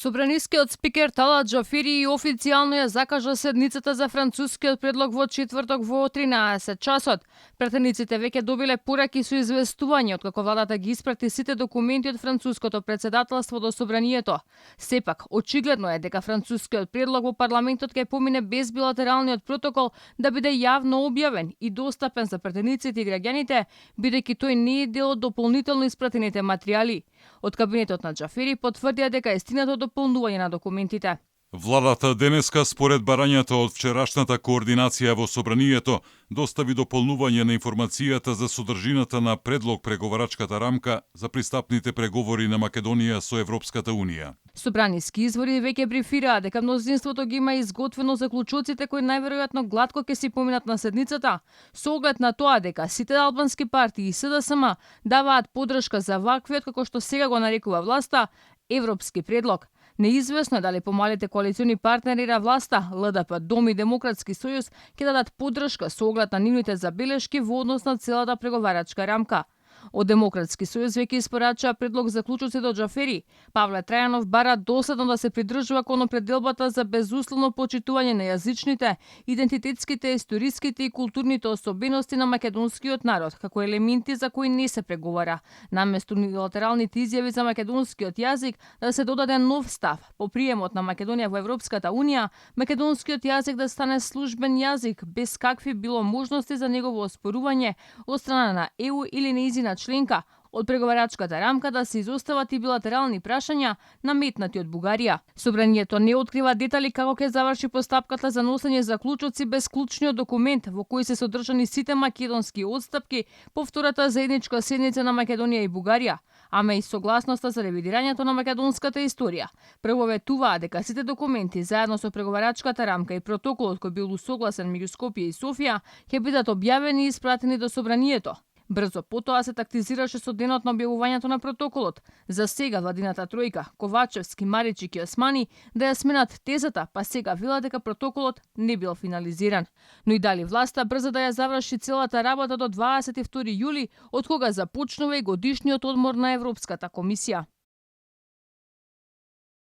Собранискиот спикер Талат Џафери официјално ја закажа седницата за францускиот предлог во четврток во 13 часот. Пратениците веќе добиле пораки со известување откако владата ги испрати сите документи од француското претседателство до собранието. Сепак, очигледно е дека францускиот предлог во парламентот ќе помине без билатералниот протокол да биде јавно објавен и достапен за пратениците и граѓаните, бидејќи тој не е дел од дополнително испратените материјали. Од кабинетот на Џафери потврдија дека е стигнато дополнување на документите. Владата денеска, според барањата од вчерашната координација во собранието, достави дополнување на информацијата за содржината на предлог преговарачката рамка за пристапните преговори на Македонија со Европската Унија. Собраниски извори веќе брифираа дека мнозинството ги има изготвено заклучоците кои најверојатно глатко ќе си поминат на седницата, со оглед на тоа дека сите албански партии и СДСМ даваат подршка за ваквиот, како што сега го нарекува власта, европски предлог. Неизвестно е дали помалите коалициони партнери на власта, ЛДП, Дом и Демократски сојуз, ќе дадат подршка со оглед на нивните забелешки во однос на целата преговарачка рамка. Од Демократски сојуз веќе испорачаа предлог заклучоци до Џафери. Павле Трајанов бара доследно да се придржува кон определбата за безусловно почитување на јазичните, идентитетските, историските и културните особености на македонскиот народ, како елементи за кои не се преговара. Наместо унилатералните изјави за македонскиот јазик, да се додаде нов став по приемот на Македонија во Европската Унија, македонскиот јазик да стане службен јазик без какви било можности за негово оспорување од страна на ЕУ или нејзина членка, од преговарачката рамка да се изостават и билатерални прашања наметнати од Бугарија. Собранието не открива детали како ќе заврши постапката за носење заклучоци без клучниот документ во кој се содржани сите македонски отстапки по втората заедничка седница на Македонија и Бугарија, ама и согласноста за ревидирањето на македонската историја. Прво ветуваа дека сите документи заедно со преговарачката рамка и протоколот кој бил усогласен меѓу Скопје и Софија ќе бидат објавени и испратени до собранието. Брзо потоа се тактизираше со денот на објавувањето на протоколот. За сега владината тројка, Ковачевски, Маричик и Османи, да ја сменат тезата, па сега вела дека протоколот не бил финализиран. Но и дали власта брза да ја заврши целата работа до 22 јули, од кога започнува и годишниот одмор на Европската комисија.